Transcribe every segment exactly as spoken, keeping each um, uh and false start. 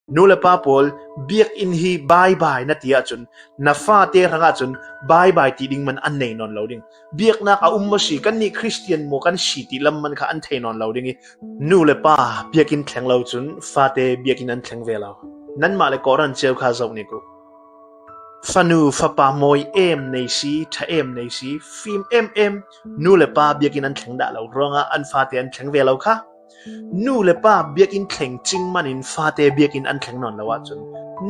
Nu le pa pawl, biakinn hi bye bye na ti ahcun na fate hrangah cun bye bye ti ding man an nei nawn lo ding. Biaknak a um maw si, kannih Khristian maw kan si ti lam man kha an thei nawn lo ding i, nu le pa biakinn thleng lo cun fate biakinn an thleng ve lo. Nanmah le Kawhhran cio kha zoh nik u. Fanu fapa mawi em nei si, ṭha em nei si, fim em em, nu le pa biakinn an thleng dah lo ruangah an fate an thleng ve lo kha. Nu le pa biakinn thleng cing manin fate biakinn an thleng nawn lo ahcun,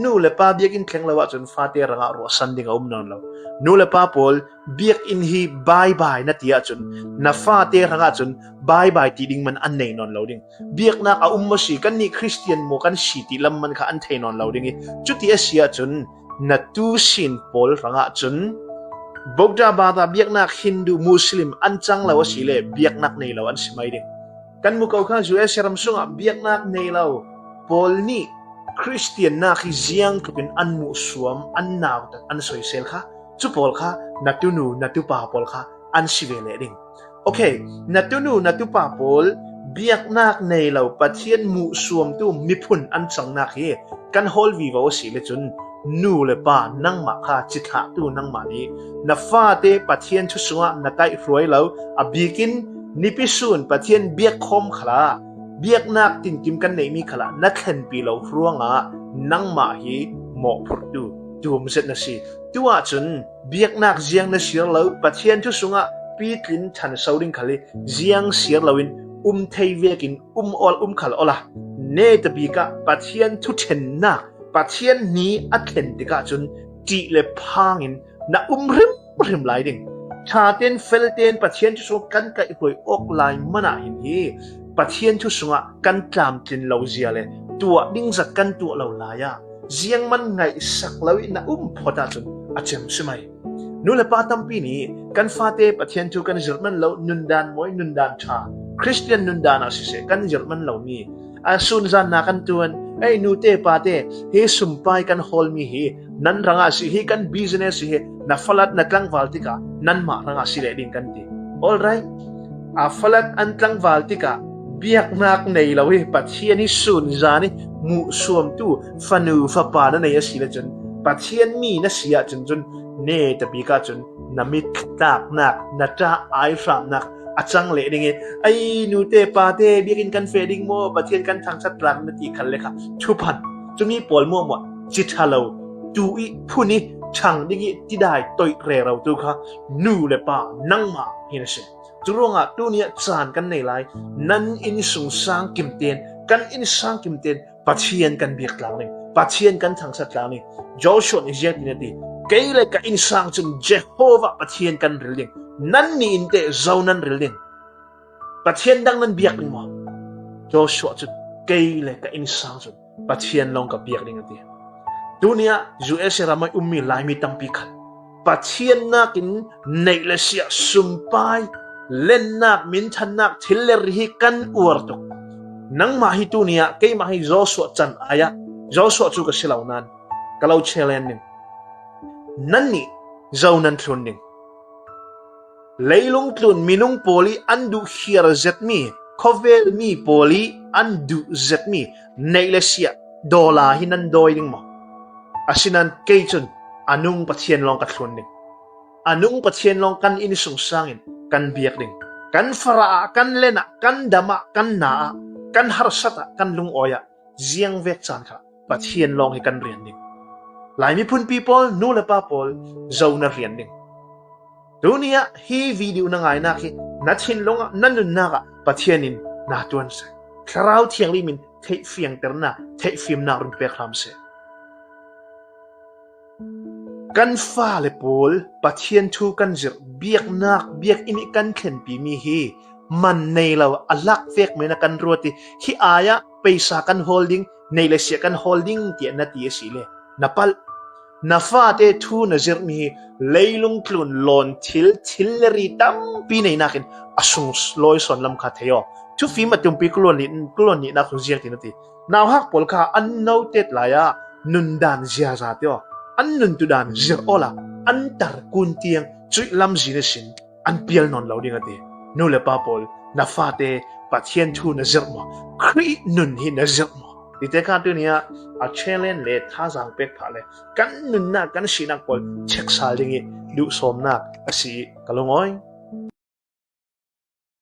nu le pa biakinn thleng lo ahcun fate hrangah ruahsan ding a um nawn lo. Nu le pa pawl, biakinn hi bye bye na ti ahcun na fate hrangah cun bye bye ti ding man an nei nawn lo ding. Biaknak a um maw si, kannih Khristian maw kan si ti lam man kha an thei nawn lo ding i, cuti a si ahcun na tu sin pawl hrangah cun Buddha, Bada biaknak, Hindu, Muslim an cang lo a si le biaknak nei lo an si mai ding. Kan mu ko kha, U S A ram sungah biaknak nei lo pawl nih Khristiannak hi ziang tlukin an muhsuam, an nautat, an soisel kha. Cu pawl kha na tunu, na tupa pawl kha an si ve leh ding. Okay, na tunu, na tupa pawl biaknak nei lo Pathian muhsuamtu miphun an cangnak hi kan hawl vivo a si le cun, nu le pa, nangmah kha cithlahtu nangmah nih na fate Pathian thu sungah na kaihhruai lo, a bikin nipi sun Pathian biakkhawm khalah, biaknak tinkim kan neihmi khalah na thlenpi lo ruangah nangmah hi mawhphurtu tum zet na si. Tu ahcun biaknak ziang na siar lo, Pathian thu sungah pitlin ṭhanso ding khal hi ziang siar loin um thei vekin um awl um khal awla, netabik ah Pathian thuṭhennak, Pathian ni a thlen tikah cun ṭih le phangin na um hrimhrim lai ding. Ṭha ten fel ten Pathian thu sungah kan kaihhruai awk lai manah hin hi Pathian thu sungah kan tlamtlin lo zia le tuah ding zat kan tuah lo lai ah ziangman ngaihsak lo i na um phawt ahcun a cem si mai. Nu le pa tampi nih kan fate Pathian thu kan zirh man lo, nundan mawi, nundan ṭha, Khristian nundan ah siseh, kan zirh man lomi a sunzannak kan tuan. Ei, nute pate, hi sumpai kan hawlmi hi nan hrangah si, hi kan business hi, na falat na tlangval tikah nanmah hrangah si leh ding kan ti. Alright, a falat an tlangval tikah biaknak nei lo hi Pathian hi sunzan hi muhsuamtu fanu fapa na nei a si le cun, Pathian mi na si ahcun cun, netabik ahcun na mit tlaknak, na ṭah ai hramnak a cang leh ding i, ei, nute pate, biakinn kan feh ding maw, Pathian kan thangṭhat tlak na ti khal le kha thuphan. Cumi pawl muahmuah ciṭha lo, tu i phun i ṭhang ding i tidai toih rero tu kha nu le pa nangmah hi na si. Cu ruangah tuni ah caan kan nei lai. Nan innsungsang kimten, kan innsang kimten Pathian kan biak tlang ding, Pathian kan thangṭhat tlang ding. Joshua nih ziang tin a ti, kei le ka innsang cun Jehovah Pathian kan ril ding. Nannih in teh zo nan ril ding. Pathian dang nan biak ding maw? Joshua cun, kei le ka innsang cun Pathian lawng ka biak ding a ti. Tuni ah U S A ram ah ummi Laimi tampi khan Pathian nakin neih le siah, sumpai, lennak, minthannak, thil le ri hi kan uar tuk. Nangmah hi tuni ah, keimah hi Joshua can ai ah, Joshua cu ka si lo nain ka lo challenge ding. Nannih zo nan thlun ding. Leilung tlun minung pawl i an duh khiar zetmi, khawvel mi pawl i an duh zetmi neih le siah, dawla hi nan dawi ding maw? Asinain kei cun a nung Pathian lawng ka thlun ding. A nung Pathian lawng kan innsungsang in kan biak ding. Kan farah ah, kan len ah, kan dam ah, kan na ah, kan harsat ah, kan lungawi ah ziangvek caan kha Pathian lawng hi kan rian ding. Laimi phunpi pawl, nu le pa pawl, zo na rian ding. Tuni ah hi video na ngainak hi na thinlung ah, na nunnak ah Pathian in na tuan seh. Thlarau Thianghlim in theihfiangternak, theihfimnak run pek hram seh. Kan fale pawl Pathian thu kan zirh, biaknak, biakinn i kan thlenpimi hi man nei lo, a lak vek men a kan ruat i, hi ai ah peisa kan hawl ding, neih le siah kan hawl ding tiah na ti a si le na palh. Na fate thu na zirhmi hi leilung tlun lawn thil, thil le ri tampi neihnak in a sunglawi sawn lam kha thei aw. Thufim a tumpi kuluan nih, kuluan nihnak hun ziak ti na ti. Nauhak pawl kha an notet lai ah nundan ziaza te aw, an nuntudan zirh awla an tar kun tiang cuih lamzin ihsin an pial nawn lo ding a ti. Nu le pa pawl, na fate Pathian thu na zirh maw? Khrih nun hi na zirh maw? Hi tekah tuni ah a challenge le thazaang pek phah le kan nunnak kan sinak pawl check sal ding ih duhsawmnak a si ih ka lungawi.